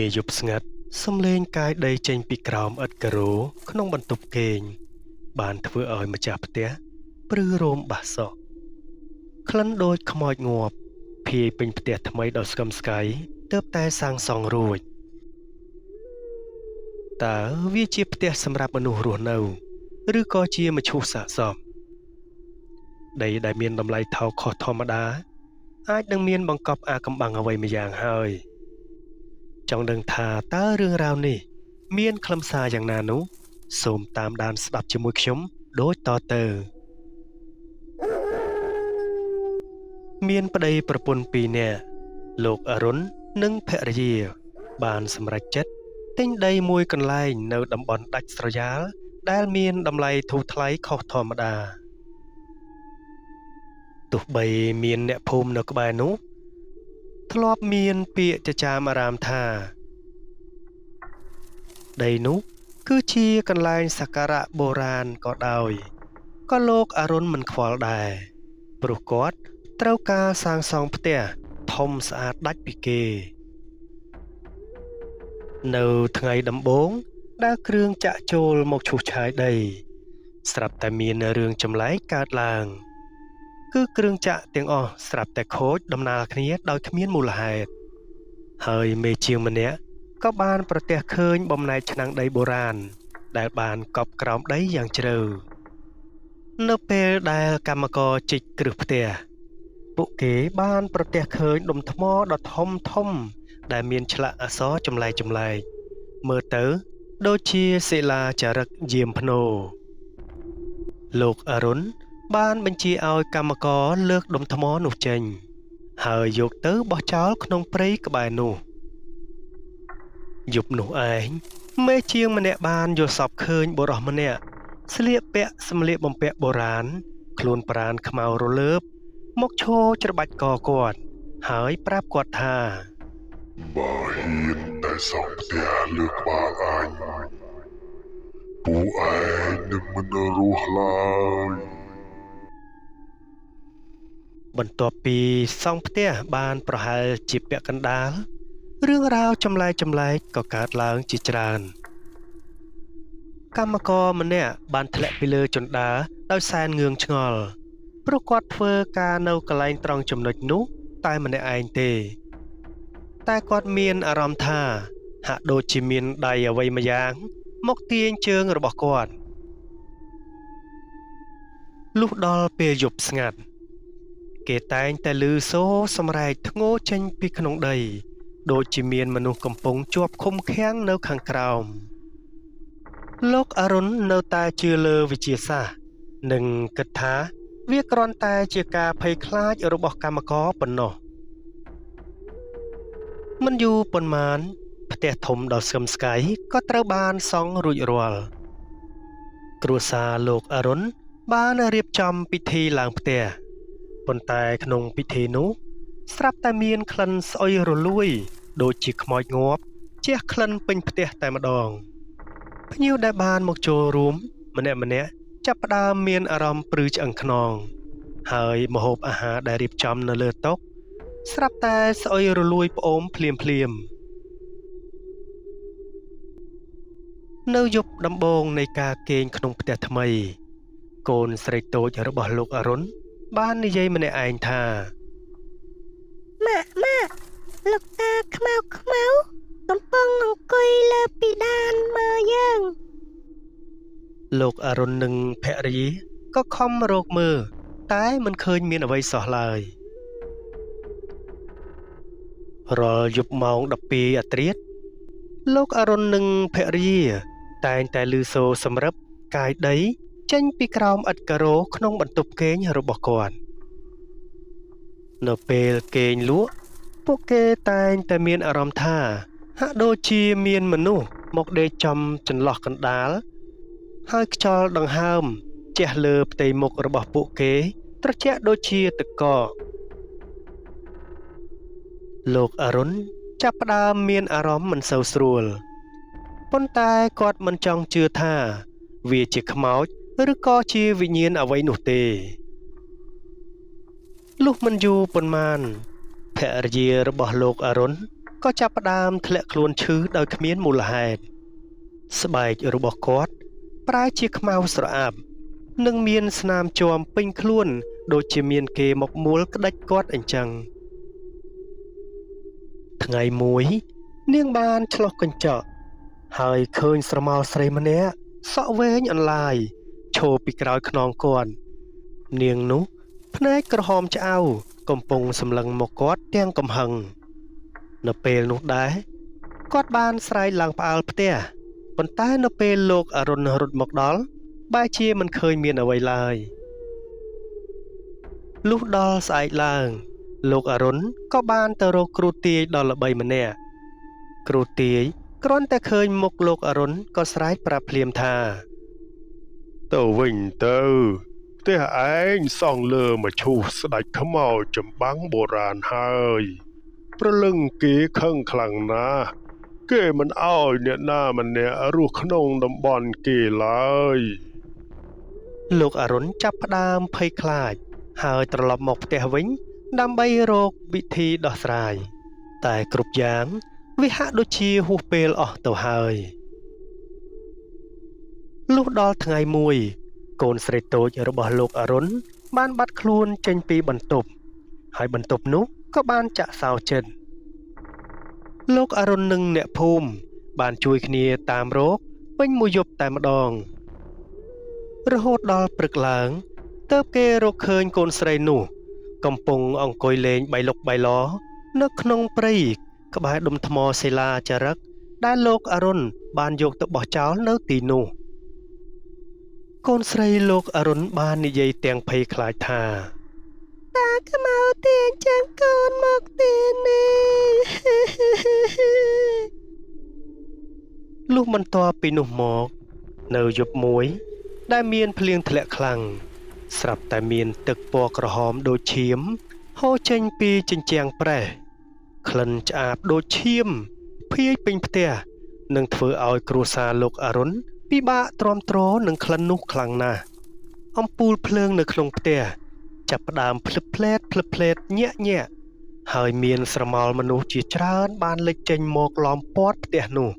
នាយប់ស្ងាត់សំឡេងកាយដីចេញពីក្រោមឥដ្ឋការ៉ូក្នុងបន្ទប់គេងបានធ្វើឲ្យម្ចាស់ផ្ទះព្រឺរោមបាសសក់ក្លិនដូចខ្មោចងាប់ភាយពេញផ្ទះថ្មីដ៏ស្កឹមស្កៃទើបតែសាងសង់រួចតើវាជាផ្ទះសម្រាប់មនុស្សរស់នៅឬក៏ជាមឈូសសាកសពដីដែលមានតម្លៃថោកខុសធម្មតាអាចនឹងមានបង្កប់អាកំបាំងអ្វីម្យ៉ាងហើយចង់ដឹងថាតើរឿងរ៉ាវនេះមានខ្លឹមសារយ៉ាងណានោះសូមតាមដានស្ដាប់ជាមួយខ្ញុំដូចតទៅមានប្តីប្រពន្ធពីរនាក់លោកអរុណនិងភរិយាបានសម្រេចចិត្តទិញដីមួយកន្លែងនៅតំបន់ដាច់ស្រយាលដែលមានតម្លៃធូរថ្លៃខុសធម្មតាទោះបីមានអ្នកភូមិនៅក្បែរនោះធ្លាប់មានពាក្យចចាមអារាមថាដីនោះគឺជាកន្លែងសក្ការៈបុរាណក៏ដោយក៏លោកអរុណមិនខ្វល់ដែរព្រោះគាត់ត្រូវការសាងសង់ផ្ទះធំស្អាតដាច់ពីគេនៅថ្ងៃដំបូងដែលគ្រឿងចាក់ចូលមកឈូសឆាយដីស្រាប់តែមានរឿងចម្លែកកើតឡើងគឺគ្រឿងចាក់ទាំងអស់ស្រាប់តែខូចដំណើរគ្នាដោយគ្មានមូលហេតុហើយមេជាងម្នាក់ក៏បានប្រទះឃើញបំណែកឆ្នាំងដីបុរាណដែលបានកប់ក្រោមដីយ៉ាងជ្រៅនៅពេលដែលកម្មករជីកគ្រឹះផ្ទះពួកគេបានប្រទះឃើញដុំថ្មដ៏ធំធំដែលមានឆ្លាក់អក្សរចម្លែកៗមើលទៅដូចជាសិលាចារឹកយាមភ្នោលោកអរុណបានបញ្ជាឲ្យកម្មករលើកដុំថ្មនោះចេញហើយយកទៅបោះចោលក្នុងព្រៃក្បែរនោះយប់នោះឯងមេជាងម្នាក់បានយល់សប្តិឃើញបុរសម្នាក់ស្លៀកពាក់សម្លៀកបំពាក់បុរាណខ្លួនប្រាណខ្មៅរលើបមកឈរច្របាច់កគាត់ហើយប្រាប់គាត់ថាបើហ៊ានតែសង់ផ្ទះលើក្បាលអញពួកឯងនឹងមិនរស់ឡើយបន្ទាប់ពីសង់ផ្ទះបានប្រហែលជាពាក់កណ្ដាលរឿងរ៉ាវចម្លែកៗក៏កើតឡើងជាច្រើនកម្មករម្នាក់បានធ្លាក់ពីលើជណ្ដើរដោយសែនងឿងឆ្ងល់ព្រោះគាត់ធ្វើការនៅកន្លែងត្រង់ចំណុចនោះតែម្នាក់ឯងទេតែគាត់មានអារម្មណ៍ថាហាក់ដូចជាមានដៃអ្វីម្យ៉ាងមកទាញជើងរបស់គាត់លុះដល់ពេលយប់ស្ងាត់គេតែងតែឮសូរសម្រែកធ្ងោចេញពីក្នុងដីដូចជាមានមនុស្សកំពុងជាប់ឃុំឃាំងនៅខាងក្រោមលោកអរុណនៅតែជឿលើវិទ្យាសាស្ត្រនិងគិតថាវាគ្រាន់តែជាការភ័យខ្លាចរបស់កម្មករប៉ុណ្ណោះមិនយូរប៉ុន្មានផ្ទះធំដ៏ស្កឹមស្កៃក៏ត្រូវបានសង់រួចរាល់គ្រួសារលោកអរុណបានរៀបចំពិធីឡើងផ្ទះប៉ុន្តែក្នុងពិធីនោះស្រាប់តែមានក្លិនស្អុយរលួយដូចជាខ្មោចងាប់ជះក្លិនពេញផ្ទះតែម្ដងភ្ញៀវដែលបានមកចូលរួមម្នាក់ៗចាប់ផ្ដើមមានអារម្មណ៍ព្រឺឆ្អឹងខ្នងហើយម្ហូបអាហារដែលរៀបចំនៅលើតុស្រាប់តែស្អុយរលួយផ្អូមភ្លាមៗនៅយប់ដំបូងនៃការគេងក្នុងផ្ទះថ្មីកូនស្រីតូចរបស់លោកអរុណបាននិយាយម្នាក់ឯងថាម៉ាក់ម៉ាក់លោកតាខ្មៅខ្មៅកំពុងអង្គុយលើពីដានមើលយើងលោកអរុណនិងភរិយាក៏ខំរកមើលតែមិនឃើញមានអ្វីសោះឡើយរាល់យប់ម៉ោង12អាត្រាតលោកអរុណនិងភរិយាតែងតែឮសូរសម្រឹបកាយដីចេញពីក្រោមឥដ្ឋការ៉ូក្នុងបន្ទប់គេងរបស់គាត់នៅពេលគេងលក់ពួកគេតែងតែមានអារម្មណ៍ថាហាក់ដូចជាមានមនុស្សមកដេកចំចន្លោះកណ្ដាលហើយខ្យល់ដង្ហើមជះលើផ្ទៃមុខរបស់ពួកគេត្រជាក់ដូចជាទឹកកកលោកអរុណចាប់ផ្ដើមមានអារម្មណ៍មិនសូវស្រួលប៉ុន្តែគាត់មិនចង់ជឿថាវាជាខ្មោចឬក៏ជាវិញ្ញាណអ្វីនោះទេលុះមិនយូរប៉ុន្មានភរិយារបស់លោកអរុណ ក៏ចាប់ផ្ដើមធ្លាក់ខ្លួនឈឺដោយគ្មានមូលហេតុស្បែករបស់គាត់ប្រែជាខ្មៅស្រអាប់និងមានស្នាមជាំពេញខ្លួនដូចជាមានគេមកមួលក្តិចគាត់អញ្ចឹងថ្ងៃមួយនាងបានឆ្លុះកញ្ចក់ហើយឃើញស្រមោលស្រីម្នាក់សក់វែងអន្លាយឈរពីក្រោយខ្នងគាត់នាងនោះភ្នែកក្រហមឆ្អៅកំពុងសម្លឹងមកគាត់ទាំងកំហឹងនៅពេលនោះដែរគាត់បានស្រែកឡើងផ្អើលផ្ទះប៉ុន្តែនៅពេលលោកអរុណរត់មកដល់បែរជាមិនឃើញមានអ្វីឡើយលុះដល់ស្អែកឡើងលោកអរុណក៏បានទៅរកគ្រូទាយដ៏ល្បីម្នាក់គ្រូទាយគ្រាន់តែឃើញមុខលោកអរុណក៏ស្រែកប្រាប់ភ្លាមថាទៅវិញទៅផ្ទះឯងសង់លើមឈូសស្ដេចខ្មោចចម្បាំងបុរាណហើយព្រលឹងគេខឹងខ្លាំងណាស់គេមិនអោយអ្នកណាម្នាក់រស់ក្នុងតំបន់គេឡើយលោកអរុណចាប់ផ្ដើមភ័យខ្លាចហើយត្រឡប់មកផ្ទះវិញដើម្បីរកវិធីដោះស្រាយតែគ្រប់យ៉ាងវាហាក់ដូចជាហួសពេលអស់ទៅហើយលុះដល់ថ្ងៃមួយកូនស្រីតូចរបស់លោកអរុណបានបាត់ខ្លួនចេញពីបន្ទប់ហើយបន្ទប់នោះក៏បានចាក់សោចិត្តលោកអរុណនិងអ្នកភូមិបានជួយគ្នាតាមរកពេញមួយយប់តែម្ដងរហូតដល់ព្រឹកឡើងទើបគេរកឃើញកូនស្រីនោះកំពុងអង្គុយលេងបៃលុកបៃលនៅក្នុងព្រៃក្បែរដុំថ្មសិលាចារឹកដែលលោកអរុណបានយកទៅបោះចោលនៅទីនោះកូនស្រីលោកអរុណបាននិយាយទាំងភ័យខ្លាចថាតាខ្មៅទាញចាំងកូនមកទីនេះលុះបន្ទាប់ពីនោះមកនៅយប់មួយដែលមានភ្លៀងធ្លាក់ខ្លាំងស្រាប់តែមានទឹកពណ៌ក្រហមដូចឈាមហូរចេញពីជញ្ជាំងប្រេះក្លិនឆ្អាបដូចឈាមភាយពេញផ្ទះនិងធ្វើឲ្យគ្រួសារលោកអរុណពិបាកទ្រាំទ្រនឹងក្លិននោះខ្លាំងណាស់អំពូលភ្លើងនៅក្នុងផ្ទះចាប់ផ្ដើមភ្លឹបភ្លែតភ្លឹបភ្លែតញាក់ញាក់ហើយមានស្រមោលមនុស្សជាច្រើនបានលេចចេញមកឡោមព័ទ្ធផ្ទះនោះ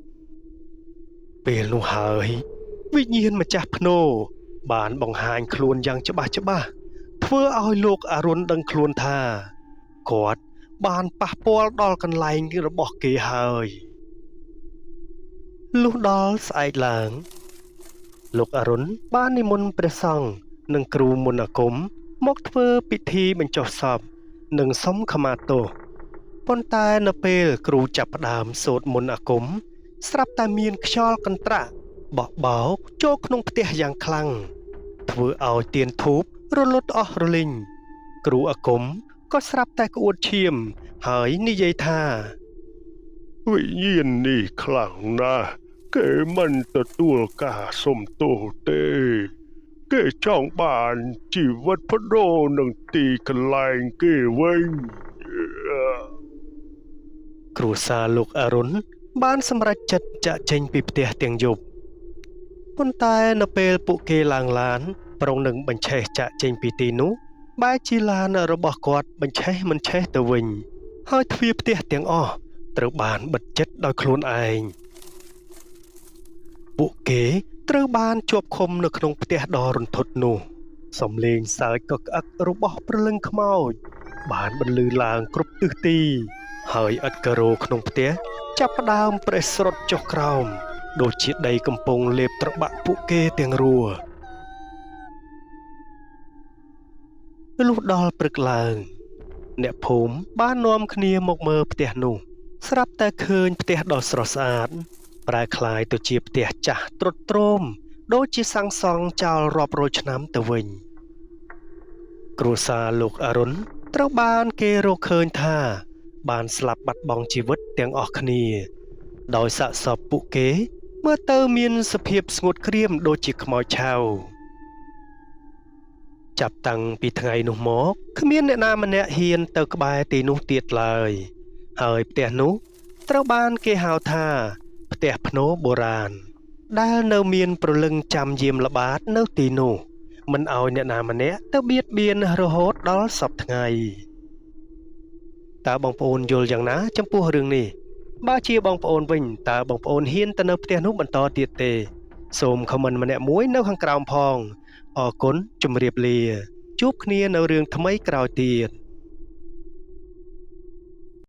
ពេលនោះហើយវិញ្ញាណម្ចាស់ភ្នោបានបង្ហាញខ្លួនយ៉ាងច្បាស់ច្បាស់ធ្វើឲ្យលោកអរុណដឹងខ្លួនថាគាត់បានប៉ះពាល់ដល់កន្លែងរបស់គេហើយលុះដល់ស្អែកឡើងលោកអរុណបាននិមន្តព្រះសង្ឃនិងគ្រូមន្តអាគមមកធ្វើពិធីបញ្ចុះសពនិងសុំខមាទោសប៉ុន្តែនៅពេលគ្រូចាប់ផ្ដើមសូត្រមន្តអាគមស្រាប់តែមានខ្យល់កន្ត្រាក់បក់បោកចូលក្នុងផ្ទះយ៉ាងខ្លាំងធ្វើឲ្យទៀនធូបរលត់អស់រលីងគ្រូអាគមក៏ស្រាប់តែក្អួតឈាមហើយនិយាយថាវិញ្ញាណនេះខ្លាំងណាស់គេមិនទទួលការសុំទោសទេគេចង់បានជីវិតប្ដូរនឹងទីកន្លែងគេវិញគ្រួសារលោកអរុណបានសម្រេចចិត្តចាកចេញពីផ្ទះទាំងយប់ប៉ុន្តែនៅពេលពួកគេឡើងឡានប្រុងនឹងបញ្ឆេះចាកចេញពីទីនោះបែរជាឡានរបស់គាត់បញ្ឆេះមិនឆេះទៅវិញហើយទ្វារផ្ទះទាំងអស់ត្រូវបានបិទជិតដោយខ្លួនឯងពួកគេត្រូវបានជាប់ឃុំនៅក្នុងផ្ទះដ៏រន្ធត់នោះសំឡេងសើចក៏ក្អឹករបស់ព្រលឹងខ្មោចបានបន្លឺឡើងគ្រប់ទិសទីហើយឥដ្ឋការ៉ូក្នុងផ្ទះចាប់ផ្ដើមប្រេះស្រុតចុះក្រោមដូចជាដីកំពុងលេបត្របាក់ពួកគេទាំងរួលុះដល់ព្រឹកឡើងអ្នកភូមិបាននាំគ្នាមកមើលផ្ទះនោះស្រាប់តែឃើញផ្ទះដ៏ស្រស់ស្អាតប្រែក្លាយទៅជាផ្ទះចាស់ទ្រុឌទ្រោមដូចជាសាងសង់ចោលរាប់រយឆ្នាំទៅវិញគ្រួសារលោកអរុណត្រូវបានគេរកឃើញថាបានស្លាប់បាត់បង់ជីវិតទាំងអស់គ្នាដោយសាកសពពួកគេមើលទៅមានសភាពស្ងួតក្រៀមដូចជាខ្មោចឆៅចាប់តាំងពីថ្ងៃនោះមកគ្មានអ្នកណាម្នាក់ហ៊ានទៅក្បែរទីនោះទៀតឡើយហើយផ្ទះនោះត្រូវបានគេហៅថាផ្ទះភ្នោបុរាណដែលនៅមានព្រលឹងចាំយាមល្បាតនៅទីនោះមិនឲ្យអ្នកណាម្នាក់ទៅបៀតបៀនរហូតដល់សព្វថ្ងៃតើបងប្អូនយល់យ៉ាងណាចំពោះរឿងនេះ? បើជាបងប្អូនវិញតើបងប្អូនហ៊ានទៅនៅផ្ទះនោះបន្តទៀតទេសូម comment ម្នាក់មួយនៅខាងក្រោមផងអរគុណជម្រាបលាជួបគ្នានៅរឿងថ្មីក្រោយទៀត។